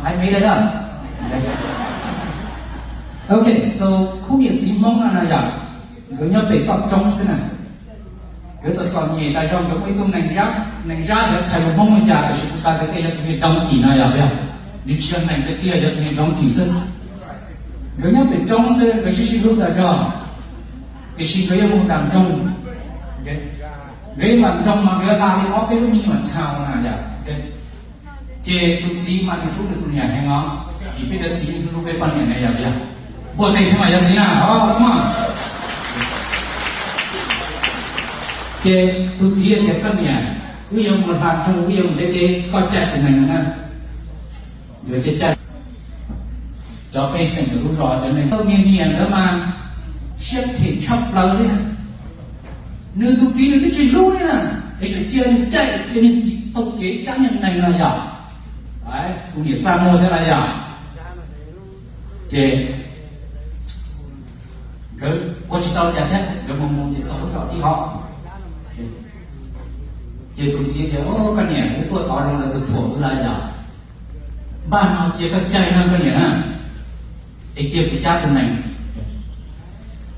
Hais me da da. Ok, so khub niam txiv Hmoob no na yom, nkawd nyob pem toj roob xwb na. Nkawd txom txom nyem tas zog, nkawd muaj ib tug nees zab, nees zab yuav txhais lus Hmoob li cas, tiam sis kuv xav nkawd tias yog tus niag donkey no yom, yog nws tsis yog nees tiag tiag, yog tus niag donkey xwb. Nkawd nyob pem roob xwb, nkawd sib sib hlub tas zog, tiam sis nkawd yuav mus nram nroog. Nkawd mus nram nroog mas nkawd hla li ob peb lub me nyuam town na yom. Ces tus txiv mas nws hlub nws tus niam heev os, vim peb cov txiv yeej hlub peb poj niam na yom, yog npuaj teg thiab mas yog txiv na os. Ces tus txiv tias, koj niam, wb yuav mus hla nroog, wb yuav mus deb deb, koj caij tus nees na. Nkawd caij caij, cov pej xeem ntawm lub zos cov neeg, niag niam ntawd mas siab phem tshaj plaws li na. Nws tus txiv nws twb tsis hlub li na, es tseem cia nws caij, cia niag txiv taug kev cab niag nees no yom. Tus niam txaj muag thiab na yom. Ces nkawd ua tsis tau cas thiab, nkawd mus mus ces txog lub zos thib ob. Ces tus txiv tias, koj niam, wb tuaj tod zoo lawv tus thuam wb lawm yom. Npaj no cia koj caij no koj niam na, es cia kuv cab tus nees.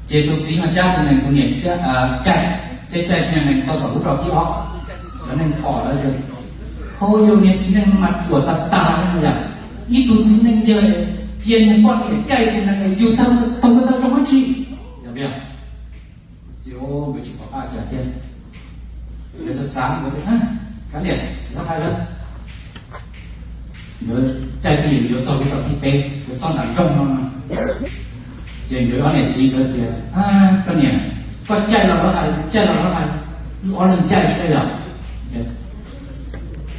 Ces tus txiv no cab tus nees, tus niam caij, caij caij niag nees txog tom lub zos thib ob. Cov neeg pom lawm tias, hauv yus niag txiv neej mas ruam tas tas li no yom. Ib tug txiv neej yawg cia niag poj niam caij tus nees yus tau, tau, tau zoo dab tsi? Yog tias, ces nkawd tsis pom qab cas thiab. Nkawd xav xav nkawd, kav liam, lawv hais lawm. Nkawd caij tus nees yuav txog lub zos thib peb, yuav txog nram nroog no. Ces nkawd ob niam txiv nkawd tias, koj niam, koj caij los lawv hais, caij los lawv hais, wb ob leeg caij saib yom.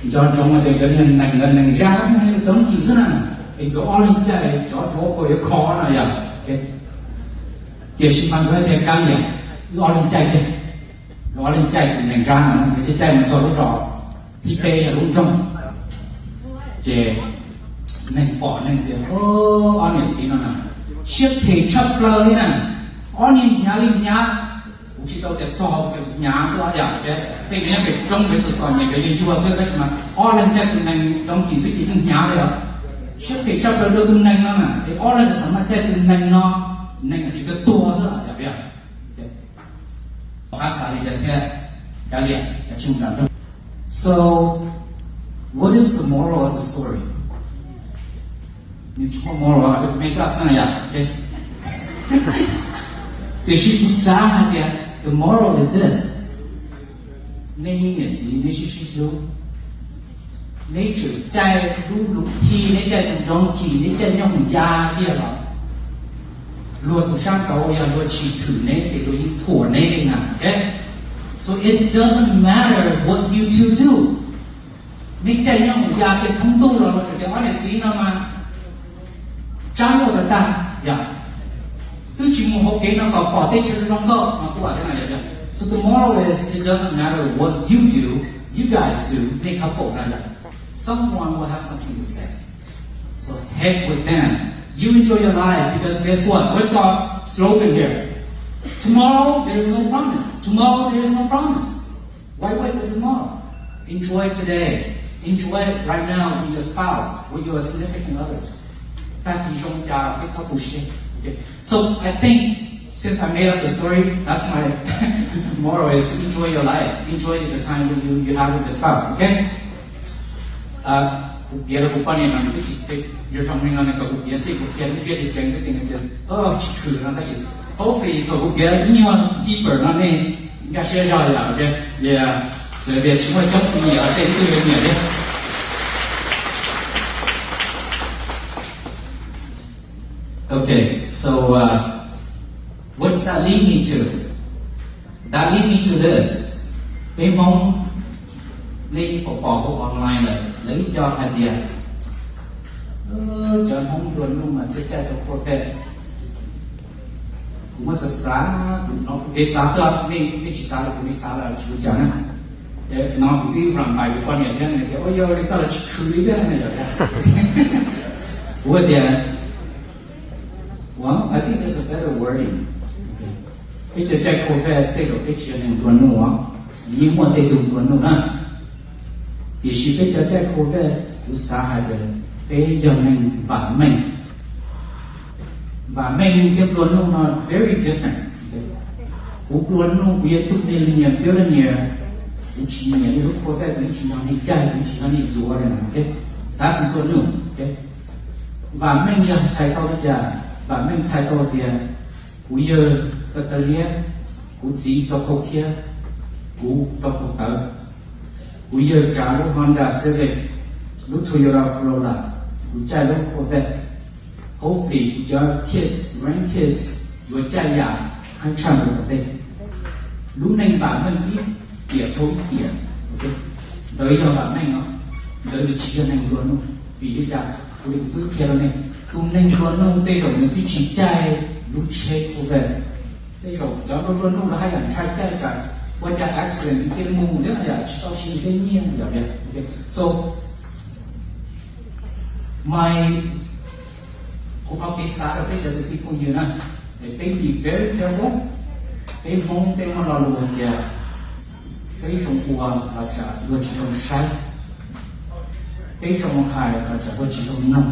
Nco ntsoov tias nkawd niag nees, nkawd nees zab xwb, donkey xwb na, es nkawd ob leeg caij cov duav puas yuav kho no yom. Tiam sis mas nkawd tias kav liam, wb ob leeg caij tiag. Nkawd ob leeg caij tus nees zab no, nkawd caij caij mus txog lub zos thib peb yog lub nroog. Ces neeg pom neeg tias, ob niam txiv no na, siab phem tshaj plaws li na. Ob niag hnyav li hnyav, kuv tsis tau tias txog hnyav xwb os yom, tej no nyob pem roob nkawd txom txom nyem nkawd yuag yuag xwb, tab sis mas ob leeg caij tus nees donkey xwb ces yeej hnyav li os. Siab phem tshaj plaws rau tus nees no na, es ob leeg xav mas caij tus nees no, nees tsis tau tuag xwb os yom. Ab xav li cas thiab, kav liam, kav tsij mus nram nroog. So, what is the moral of the story? Nws tsis muaj moral, rau kuv me koj txheeb yom. Tiam sis kuv xav hais tias the moral is this: nej niam txiv nej sib sib hlub, neb tseem caij lub lus thij, neb caij tus nroo chim, neb caij nyooj mus ya kiag los, luag tus sab nraud yog luag tshwm neb ces luag yeej thuam neb li na. So it doesn't matter what you two do. Neb caij nyooj mus ya kiag thoob ntuj los luag tseem tias ob niam txiv no mas tsab luaj tas tag yom. Twb tsis mus hauv kev no kom pom tej chaw zoo nkauj no tuaj thiab no yom. So the moral is it doesn't matter what you do, you guys do, nej couple no yom. Someone will have something to say. So heck with them. You enjoy your life because guess what? What's our slogan here? Tomorrow there is no promise. Tomorrow there is no promise. Why wait for tomorrow? Enjoy today. Enjoy it right now with your spouse, with your significant others. Tag kis zoo cas peb txhob tu siab. Okay. So I think since I made up the story, that's my moral is enjoy your life. Enjoy the time with you, you have with your spouse, okay? Kuv piav rau kuv poj niam no nws twb tsis, yog zoo li no nws kom kuv piav txij kuv qhia lub ntsiab ceev xwb ces nws tias tsis khwm no tab sis hopefully thaum kuv piav ib nyuag deeper no nej nkag siab zog yom, okay? Txawm tias tsis muaj coob tus nyiam los tej ib tug yuav nyiam thiab. Okay, so uh, what does that lead me to? That lead me to this. Peb Hmoob, nej pom pom hauv online lawm, lawv ib co hais tias cov Hmoob nplua nuj mas txhij caij tau khuaj vej. Kuv muab xav xav, kuv no kuv kev xav xwb, nej tsis xav los kuv li xav los tsis ua cas na. No kuv twb ram npais kuv poj niam thiab, nws tias ua yog li koj los tsis khwv li thiab no yom. Kuv tias, well, I think there's a better wording. Peb cov caij khuaj vej tej zaum peb tsis yog neeg nplua nuj os, yeej muaj tej tug nplua nuj na. Tiam sis peb cov caij khuaj vej kuv xav hais tias Peb yog neeg vam meej. Vam meej thiab nplua nuj no very different. Kuv nplua nuj, kuv yog tug millionaire, billionaire, kuv tsis nyiam li lub Corvette, kuv tsis nrog nej caij, kuv tsis nrog nej yuav li no. That's nplua nuj. Vam meej yog txhais tau li cas? Vam meej txhais tau tias kuv yawg kaw taw liab, kuv txiv rau khau khiab, kuv rau khau tawv, kuv yawg tsav lub Honda Civic, lub Toyota Corolla, kuv caij lub Corvette. Hopefully kuv cov kids, grandkids yuav caij yam heev tshaj ntawd tom ntej. Lub neej vam meej ib tiam dhau ib tiam. Ntawd yog vam meej no, ntawd nws tsis yog neeg nplua nuj. Vim li cas? Kuv li kuv twb qhia rau nej, tus neeg nplua nuj tej zaum nws twb tsis caij lub tsheb Corvette. Tej zaum cov nplua nuj lawv haj yam ntshai caij tsam ua cas accident nws cia li mus thiab no yom, tsis tau siv tej nyiaj yom. So my, kuv qhov kev xav rau peb cov kwv tij phooj ywg na, es peb be very careful. Peb Hmoob peb muaj lo lus hais tias peb zoo ua los tsam luag tsis zoo saib, peb zoo hais los tsam luag tsis zoo mloog.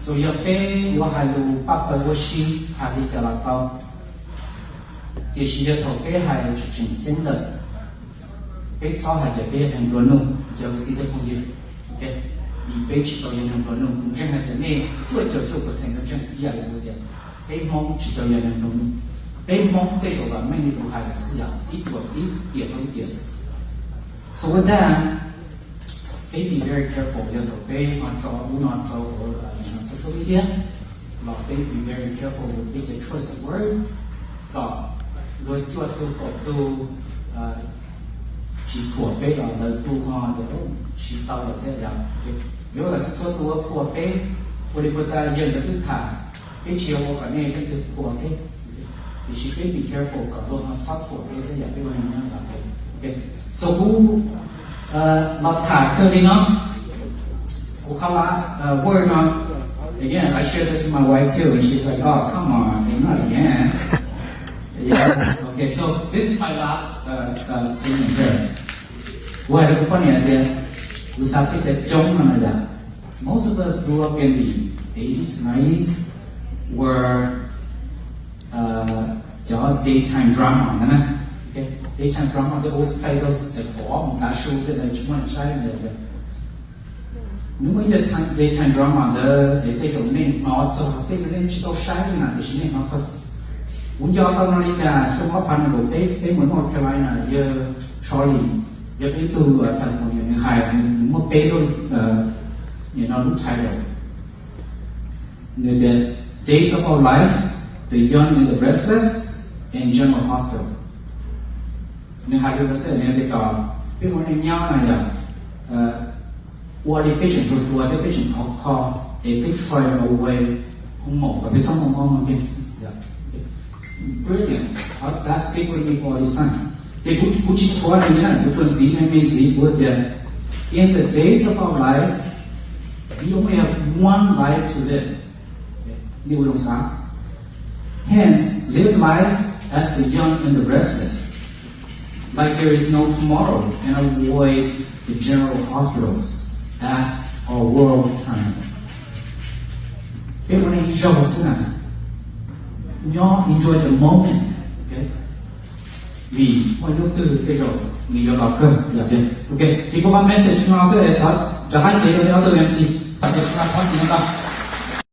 So yog peb yuav hais lus paj paws ua si, hais li cas los tau, tiam sis yog thaum peb hais tsis tseem ceeb lawm, peb txhob hais tias peb yog neeg nplua nuj, cov kwv tij thiab phooj ywg. Vim peb tsis tau yog neeg nplua nuj, kuv ntseeg hais tias nej cuaj caum cuaj percent ntseeg ib yam li kuv tias peb Hmoob tsis tau yog neeg nplua nuj. Peb Hmoob tej zaum vam meej li kuv hais lawm xwb yom, ib ruam ib tiam rau ib tiam xwb. So with that, peb be very careful yog thaum peb ho tso ub no tso hauv social media los peb be very careful with peb cov choice of word, kom luag cuaj tug kaum tug tsis thuam peb los lawv tug ho tias siv tau lawm thiab yom. Yuav kom txhua txhua tus ua qhuas peb, ua li puag ta yawg lawv twb tham, peb tsis yog ua kom nej leej twg qhuas peb, tiam sis peb be careful kom luag ho txhob thuam peb thiab yom, peb ua neeg nyob los. So kuv los tham kawg li no, kuv qhov last word no. Again, I share this with my wife too, and she's like, "Oh, come on, not again." Yeah. Okay, so this is my last uh, uh, statement here. Kuv hais rau kuv poj niam tias, kuv xav peb cov coob no na yom. Most of us grew up in the eighties, nineties, where uh, cov daytime drama ntawd na. Daytime drama, they always play those, like, pom ob moos tav su tej ntawd tsis muaj neeg saib ntawd. Nws muaj ib co daytime drama ntawd es tej zaum nej hnov txog, tej zaum nej tsis tau saib li na tiam sis nej hnov txog. Kuv nco tau no li cas, xyoo ob phav nees nkaum peb, peb mus North Carolina, yawg Charlie, yog peb ib tug tham foom yog nws hais, nws muaj peb lub, nim no lub title, nws tias Days of Our Life, The Young and the Restless, and General Hospital. Nws hais li no xwb, nws tias kom peb ua neej nyob na yom, ua li peb tseem hluas hluas thiab peb tseem khov kho, es peb try away hoo maum kom peb txhob muaj mob muaj nkeeg xwb. Brilliant, that stick with me for all this time. Ces kuv, kuv tsis thuam nws na, kuv tsuas ntxiv me me ntxiv kuv tias, in the days of our life, we only have one life to live. Hence, live life as the young and the restless, like there is no tomorrow, and avoid the general hospitals as our world turns. Peb ua neej ib zaug xwb na, nyob enjoy the moment, vim muaj hnub twg tej zaum nws yuav los kawg yom. Ces kuv qhov message no xwb, rov qab cev rau nej ob tug M C, thov txim ntau.